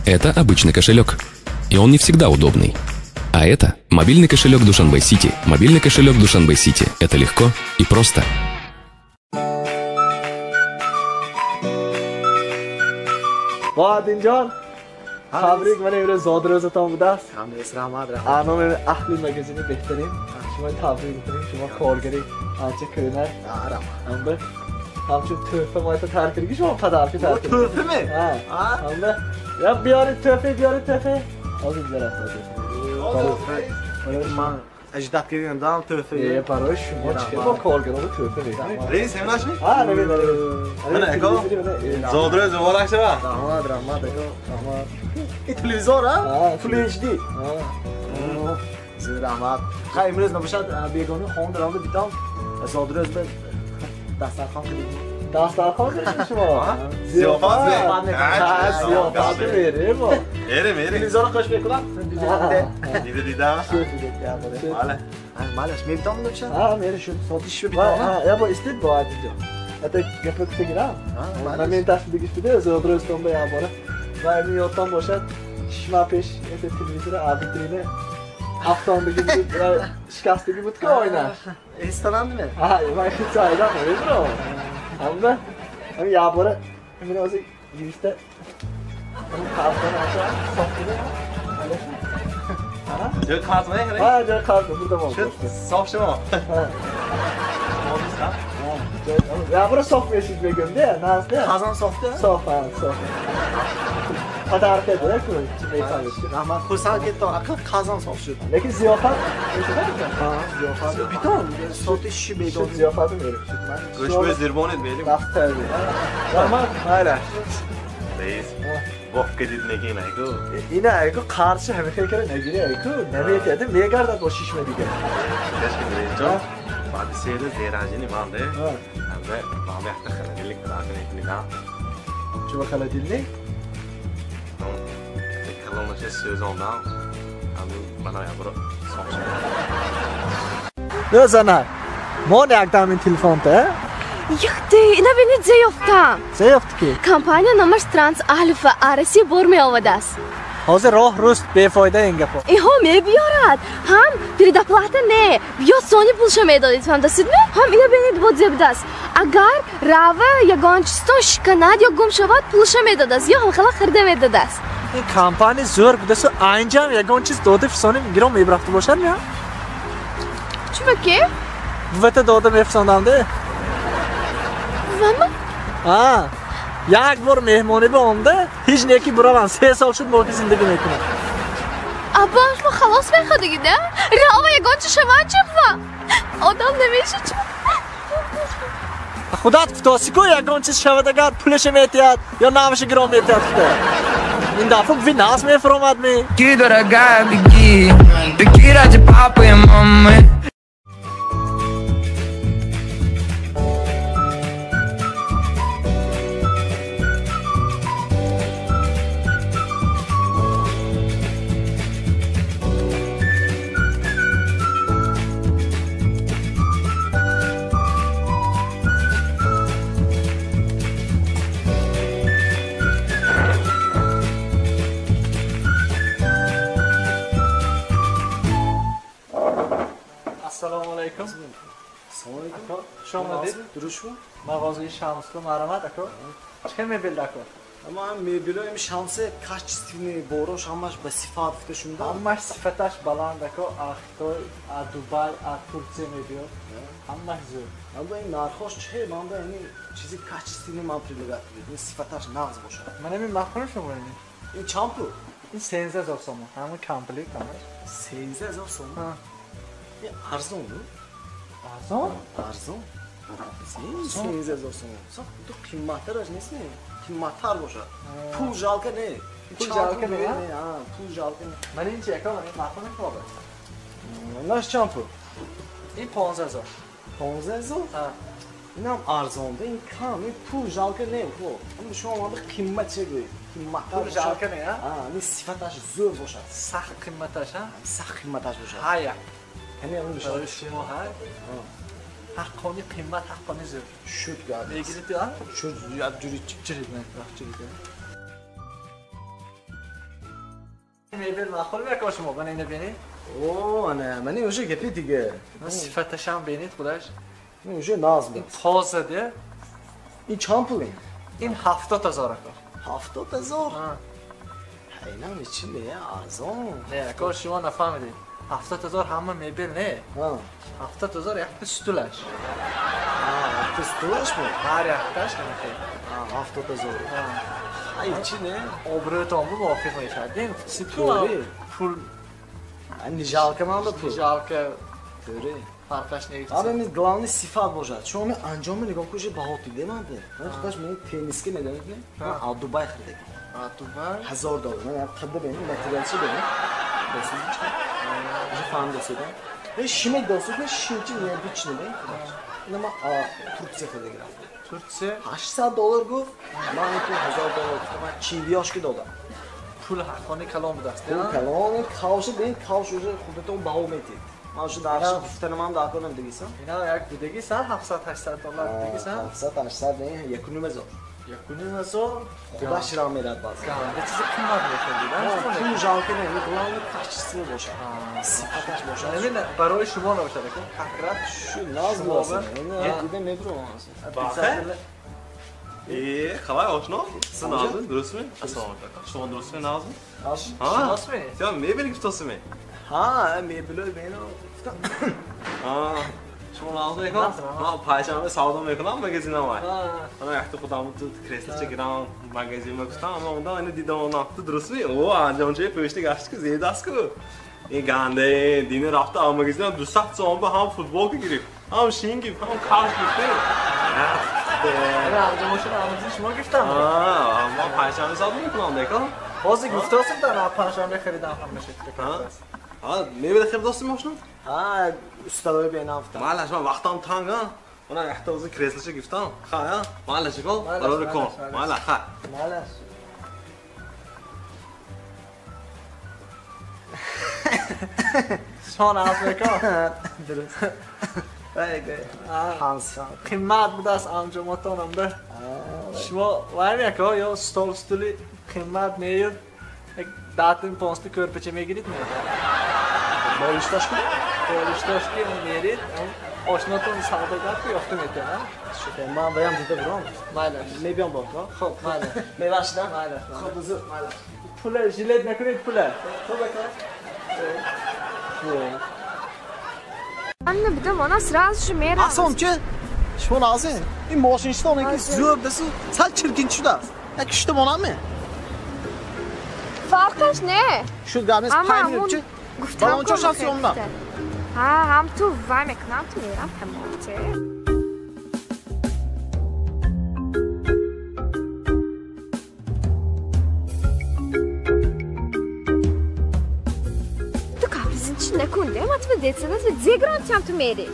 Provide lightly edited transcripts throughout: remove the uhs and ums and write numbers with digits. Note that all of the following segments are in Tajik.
Это обычный кошелек. И он не всегда удобный. А это мобильный кошелек Душанбе Сити. Мобильный кошелек Душанбе Сити. Это легко и просто. Баҳодинҷон, табрик, ман имрӯз зодрӯзатон будааст. Раҳмат, раҳмат. Аноми аҳли магазини беҳтарин шумо табрик мекунем. Шумо коргари анча кӯна. Ҳамба ҳамчун тӯҳфа мо это тар кардги шумо падарки тар кардги. Тӯҳфа ме? Ҳамба я биёред тӯҳфа, биёред тӯҳфа. Ҳозир биёрад. Ман аждад кардам дам тӯҳфа. Э, барои шумо чӣ бо коргарони тӯҳфа мекунем? Рейс, ҳамнашми? Ҳа, навед, навед. Мана ако. Зодрӯз муборак шавад. Раҳмат, раҳмат ако, раҳмат. Ин телевизор, а? Full HD. Зӯр, раҳмат. Хай, имрӯз набошад бегони хона даромада битам зодрӯз ба дастархон кардем. Дастархон кардем шумо? Зиёфат зиёфат мерем. Мерем, мерем. Телевизорро хуш мекунам. Дида, дида. Бале. Малаш, мебитам набошад? Ҳа, мерем шуд. Соати шиш битам. Ҳа, я бо истед бо инҷо. Это гапа гуфтагирам. Ман менташ дигиш биде зодрӯзтон ба як бора. Ва ин ёдтон бошад, 6 моҳ пеш это телевизора витрина афтондагӣ буд, шикастагӣ буд ки оинаш. Эстонандми? Ҳа, ман хеле айдам намедонам. Ҳамба ҳам як бора ҳамин ҳозир гирифта ҳамин қарзdan sof кида. Ҷои қарз мехӯред? Ҳа, ҷои қарз бурдам. Шуд соф шумо? Ҳа. Як бора соф мешид мегӯям, де, наз де. Қазон софда? Соф, ҳа, соф. Подарка де, ку, чӣ мефаҳмед. Раҳмат, хурсанд кардам. Ақл қазон соф шуд. Лекин зиёфат мешудам? Ҳа, зиёфат. Битон, соати 6 бедор. Зиёфат мерем. Гӯшбӯи зирбонед мерем. Рафт тарбия. Раҳмат, майла. Рейс, боф кардид некин айку. Ина айку қарзши ҳамин хел кара нагири айку, наметиҳад, мегардад бо 6 моҳ дигар. Гашки рейсҷон, баъди 3 рӯз деранжини ман де. Ҳамда ман якта холодильник подарка мекунидам. Чӣ ба холодильник? Калонаша сӯзондам. Ҳамин мана як бора соф шуд. Не зана, мон якдам ин телефонта? Яхты, ина бинед зе ёфтам. Зе ёфтӣ ки? Компания номаш Транс Альфа Россия бор меовадааст. Ҳозир роҳ руст бефоида ин гапо. Иҳо мебиёрад. Ҳам предоплата не, биё сони пулша медодед, фаҳмдасидми? Ҳам ина бинед бо зе будааст. Агар рава ягон чизтон шиканад ё гум шавад, пулша медодааст ё ҳамхела хирда медодааст. Ин компания зӯр будасту айнҷам ягон чиз дода фисоним гиром мебрафта бошад я? Чӣ ки? Бувата дода мефисондам де. Вама? Ҳа. Як бор меҳмонӣ ба омда, ҳеҷ неки буравам. 3 сол шуд мо ки зиндагӣ мекунам. Абба, шумо халос мехоҳдагӣ, да? Рава ягон чиз шавад чӣ бува? Одам намеша чӣ? Худат гуфтоси ку ягон чиз шавад агар пулаша метиҳад ё наваша гиром метиҳад худа. Ин дафъа буви нағз мефаромад ми. Беги, дорогая, беги, беги ради папы и мамы. Ассалому алайкум. Ассалому алайкум. Ако, хуш омадед. Дуруст шуд? Мағозаи Шамсу марҳамат ако. Чӣ хел мебел ако? Ама мебелои Шамсе качественный борош ҳамаш ба сифат гуфта шунда. Ҳамаш сифаташ баланд ако, аз Хитой, аз Дубай, аз Турция мебиёд. Ҳамаш зӯр. Аммо ин нархош чӣ? Ман ба ин чизи качественный ман предлагать кардем. Ин сифаташ нағз бошад. Ман ҳамин махрум шумо ин. Ин чанд пул? Ин 13 000 сомон. Ҳамин комплект ҳамаш. 13 000 сомон? Ҳа. Ин арзон ну? Арзон? Арзон. 13 000 сомон. Сах ду қимматтараш нест не? Қимматтар бошад. Пул жалко не. Пул жалко не, а? Пул жалко не. Ман ин чи ако, ман ин махрум мекунам. Наш чанд пул? Ин 15 000. 15 000? Ҳа. Инам арзонда, ин кам, ин пул жалко не. Хо. Аммо шумо омада қиммат че гӯед? Қимматтар Пул жалко не, а? А, ин сифаташ зӯр бошад. Сахт қимматаш, а? Сахт қимматаш бошад. Ҳая. Кани ҳамин Барои шумо ҳай. Ҳаққони қиммат, ҳаққони зӯр. Шуд гап. Мегиред, а? Шуд, як ҷури Ҷурид, ман, ҷурид. Мебел маъқул мекунад шумо, мана ина бинед. О, ана, мана уже гапи дига. Сифаташ ҳам бинед худаш. Ин уже наз буд. Тоза де. Ин чанд пул ин? Ин 70,000 ака. 70,000? Ҳа. Инам чӣ не, арзон. Не, ака шумо нафаҳмидед. 70,000 ҳама мебел не. Ҳа. 70,000 якта стулаш. Ҳа, якта стулаш бу? Ҳар якташ намехел. Ҳа, 70,000. Ҳа. Ай чӣ не? Обрӯятон бу мувофиқ мешавад. Дин пул Не жалко ман пул. Жалко. Тӯре. Фарқаш нест. Абе ми главный сифат бошад. Шумо ми анҷоми нигоҳ кунед баҳо диде ман де. Ман худаш ми тенниска медонед не? Ман аз Дубай харидагӣ. Аз Дубай? $1000. Ман як қадда бинем, материалчи бинем. Досуд чӣ? Уже фаҳм досудам. Э шиме досуд не шимчи необычный не худаш. Ина ман Турция харидагӣ рафтам. Турция? $800 гуфт. Ман ин пул $1000 гуфтам. Ман чивиёшки додам. Пул ҳаққони калон будаст. Пул калон, кавш бин, кавш уже худатон баҳо метед. Ман шу дарши гуфтанам ҳам дар кор дигисан. Ина як будагисан 700-800 доллар будагисан. 700-800 не, 1.5 ҳазор. 1.5 ҳазор? Худаш рам мерад баъзан. Ганда чизи қимат мехӯрдида. Пул жалко не, главное качество бошад. Сифаташ бошад. Ҳамин барои шумо набошад, акун конкрет шу наз бошад. Ина дида мебурам. Баха? Қалай ошно? Сиз нозми, дурустми? Assalomu alaykum. Шумо дурустми, нозми? Шиносми? Сен мебел гуфтосими? Ҳа, мебело мено гуфтам. Ҳа, шумо нозми акун? Ман панҷшанбе савдо мекунам магазинам вай. Ана якта худам ту креслоча гирам магазинма гуфтам, аммо ундан ина дидам она ту дурустми? О, анҷомчаи пӯшти гашти ку зебдаст ку. Ин ганде дини рафта а магазинам 200 сомон ба ҳам футболка гирифт, ҳам шин гирифт, ҳам кавш гирифт. Ана анҷомошон амази шумо гирифтам. Ҳа, ман панҷшанбе савдо мекунам дека. Ҳозир гуфтосим дар панҷшанбе харидам ҳамаша. Ҳа, мебел харидосим ошно? Ҳа, усталои бенам гуфтам. Малаш, ман вақтам танг, ҳа. Мана якта o'zi креслоча гирифтам. Ха, ҳа. Малаш ако, барори кор. Мала, ха. Малаш. Шон аз мекун. Дуруст. Қимат будааст анҷомотонамда. Шумо вай меко ё стол стули қимат нею як датин понсти кӯрпача мегирид ме? Болиштошки? Болиштошки мерид, ошнотон савдогар ку ёфта метавонам. Шуд, ман баям дида бурам. Майлаш. Мебиям бо, Хоб, майлаш. Мебахшидам? Майлаш. Хоб, узр, майлаш. Пула жилет накунед пула. Хоб, ака. Анна бидам, она сразу же мерам. Аслом чи? Шумо нозин? Ин мошинчитон ки зӯр дасу сал чиркин шудааст. Як кишта монам-ми? Фарқаш не. Шуд гап нест, 5 минут чи? Гуфтам Балончо шанси омдам. Ҳа, ҳам ту вай мекунам, ту мерам тамом. Ту капризинчи накун, де? Ман ту детсадат ва зе грантиям ту мери.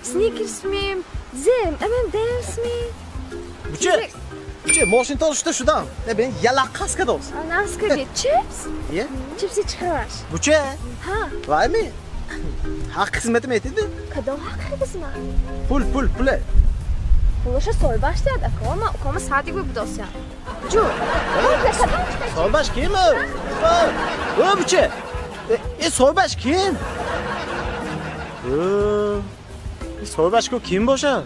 Сникерс ми, зе, M&M's ми. Буче? Буче, мошинтон шуда шудам. Не бин, ялаққас кадос. Нас кади, чипс? Е? Чипси чӣ хелаш? Буче? Ҳа. Вай ми? Ҳаққи хизмати метидми? Кадом ҳаққи хизмат? Пул, пул, пуле. Пулаша соҳибаш диҳад, ако, ман укома садик будосям. Ҷу, кадом Соҳибаш ким? О, буче? Э, соҳибаш ким? Соҳибаш ку ким бошад?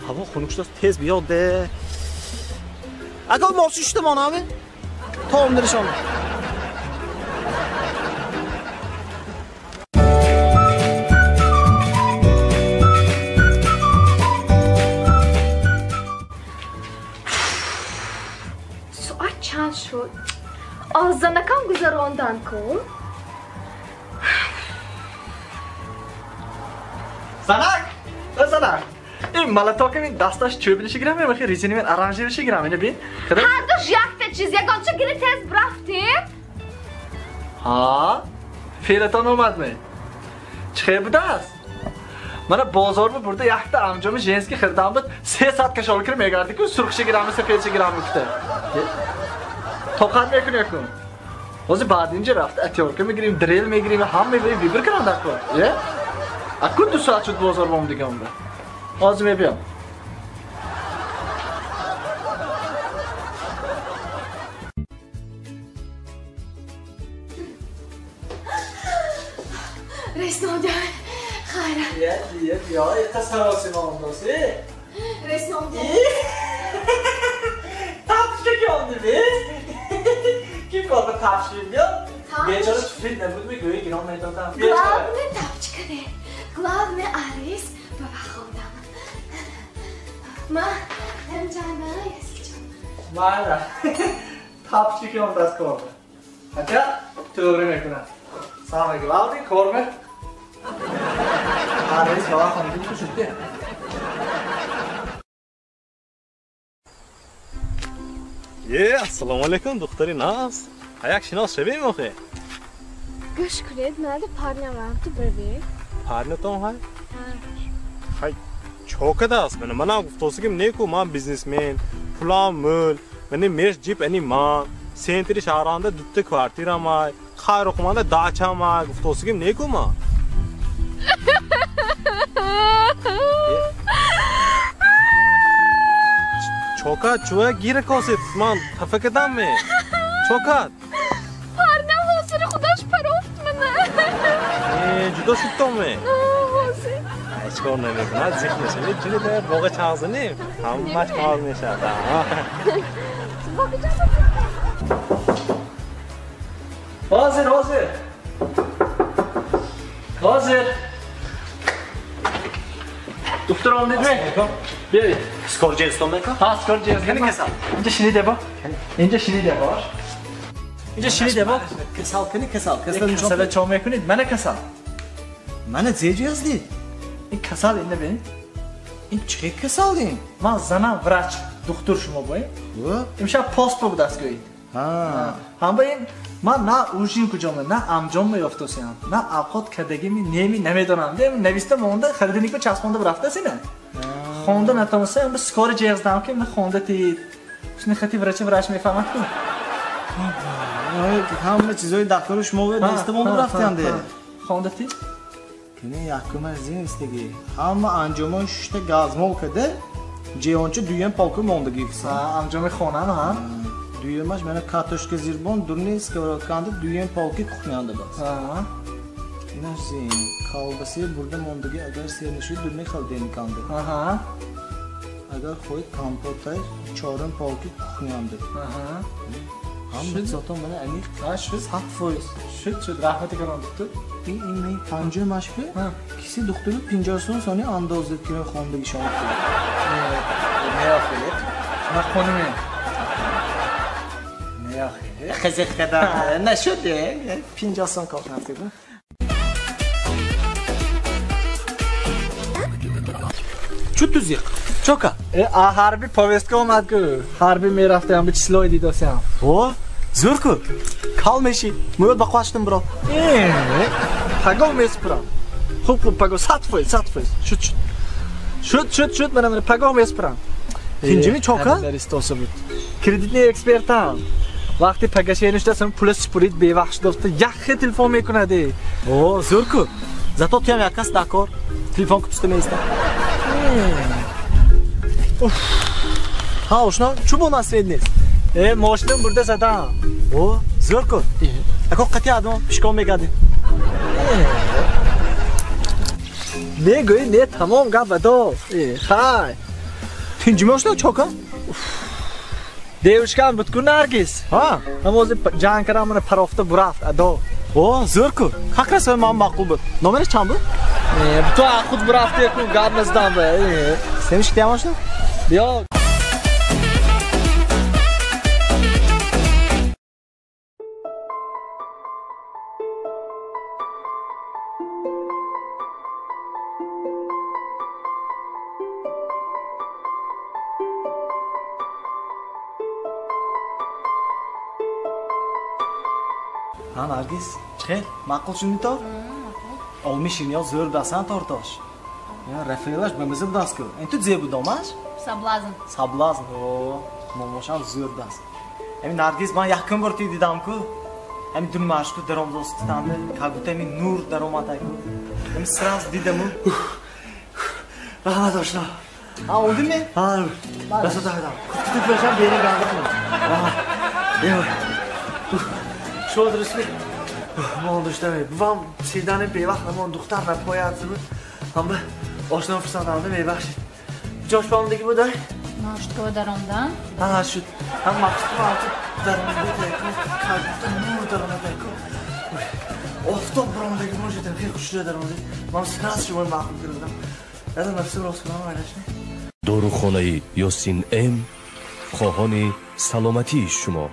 Ҳаво хунук шудааст, тез биёд де. Ако мошин шуда монами? То омдиришон. Соат чанд шуд? Озанакам гузарондан ку? Занак! Занак! Ин малатокам ин дасташ чӯбилиши гирам, мехи резини мен оранжевиши гирам, ина бин. Ҳардуш якта чиз, ягонча гири тез бурафтӣ? Ҳа? Феълатон омадми? Чӣ хел будааст? Мана бозорма бурда якта анҷоми женский хирдам буд, 3 соат кашол кир мегарди ку сурхши гирам, сафедши гирам гуфта. Тоқат мекунӣ акун. Ҳозир баъд инҷа рафта атёрка мегирим, дрел мегирим, ҳам мебарим, вибр кунам дар кор. Е? Акун 2 соат шуд бозор бом дигамда. Ҳозир мебиям. Ресноҷон, хайра. Я, это саросима омдоси. Ресноҷон. Тапочка ки омдиби? Ки кор тапши биё? Бечора туфлит набуд мегӯӣ гирон медодам. Главное тапочка не. Главное арис ба вақт. Ма, ҳамҷана, ясичон. Майра. Тапочка ки омдас кор. Хотя тӯғри мекунад. Самое главное корме. Арис ба вақт омдим ку шуд. Е, ассалому алайкум, духтари наз. Аяк шинос шавем охе? Гӯш кунед, надо парням ту браве. Парнятон ҳай? Ҳай, чо кадааст? Мана манам гуфтосигим неку, ман бизнесмен, пулам мул, мани мерс джип ани ман, центри шаҳранда дутта квартирам ай, хайрухуманда дачам ай, гуфтосигим неку ман. Чока, чуя гира косид, ман хафа кадам ме. Чокат. Парням ҳозир худаш парофт мана. Э, ҷудо шудтон ме? Ҳозир. Ҳеҷ кор намекунад, зиқ мешавед, ҷуни да боғи чағзинем, ҳамаш кор мешавад. Ҳозир, ҳозир. Ҳозир. Духтур омдидми? Биёед. Скор ҷелстон мекун? Ҳа, скор ҷелстон. Кани касал? Инҷа шиниде бо. Инҷа шиниде бош. Инҷа шиниде бо. Касал кани касал? Касала чо мекунед? Мана касал. Мана зеҷи аздид? Ин касал инна бин. Ин чӣ касал ин? Ман занам врач, духтур шумо боем. Имшаб пост будаст гӯед. Ҳамба ин ман на ужин куҷоме, на амҷом меёфтосиам, на авқот кардагими неми намедонам. Нависта монда, хариданико часпонда рафтасина. Хонда натавонистам, скори ҷеғ ки хонда тид. Шуни хати врача врач мефаҳмад ку. Ҳама чизои дактори шумо нависта монда рафтианде. Хонда тид? Кини якума зинистаги. Ҳама анҷомон шушта газмол када, ҷеонча дуюм полка мондаги. Анҷоми хонам, ҳа? Дуюмаш мана картошка зирбон, дурни сковородканда дуюм полки кухнянда бас. Инаш зин, колбаси бурда мондаги, агар сер нашуд, дурни холодильниканда. Агар хоҳед компотай, чорум полки кухнянда. Ҳама чизотон мана аниқ 100%. Шуд, шуд, раҳмати калон духтур. Ин панҷумаш ки киси духтури 50 сом сони андоза кира хондаги шумо. Не охир. Шумо хонуме. Не охир. Хазиқ када нашуд, 50 сом кор нафтид. Чу ту зиқ? Чока? Ҳарби повестка омад ку. Ҳарби мерафтаям, би числои дидосиам. О, зӯр ку. Кал меши. Мӯёд ба қоштим бро. Пагоҳ меспурам. Хуб, хуб, пагоҳ 100%, 100%. Шуд, шуд. Шуд, шуд, шуд, мана мана пагоҳ меспурам. Тинҷими чока? Даристоса буд. Кредитни экспертам. Вақти пагаши нуштасам пула супурид бевақт шудофта яхе телефон мекунад. О, зӯр ку. Зато туям яккас дакор. Телефон куписта меиста. Ҳа, ошно, чӯ бо насред нест? Мошинам бурда задам. О, зӯр ку. Ако қати адом пишкон мегардем. Мегӯӣ не, тамом гап бадо. Хай. Тинҷими ошно чока? Девушкам буд ку Наргиз. Ҳа. Ҳамози ҷанг кардам, мана парофта бурафт адо. О, зӯр ку. Как раз ман маъқул буд. Номераш чанд буд? Ту худ бурафти ку гап назадам ба. Семишки тиям ошно? Биё. Ҳа, Наргиз, чӣ хел? Маъқул шудми тор? Олми ширниёт зӯр будасан тортош. Рафаэлаш ба миза будаст ку. Ин ту зе будомаш? Соблазн. Соблазн. О, номошам зӯр будаст. Ами Наргиз, ман якум бор ти дидам ку. Ами ду машку даромдост титанда, как будто ами нур даромада ку. Ами сразу дидаму. Раҳмат ошно. Ҳа, ондими? Ҳа, расо дадам. Кутиб бошам, берин гандиқман. Раҳмат. Шумо дурустми? Мон доштаме. Бувам сидани бевақт намон духтар напояд буд. Ҳама ошно фурсатамда мебахшид. Ҷош баомдагӣ будай? Ношткова даромдан? Ҳа, шуд. Ҳам мақсуд даромада калбта нур даромада ку. Офтоб баромадагӣ бошад, хеле хушрӯ даромада. Ман сразу шумо маъқул кардам. Ядам нафсим рост кунам айлаш не? Дорухонаи Ёсин М хоҳони саломатии шумо.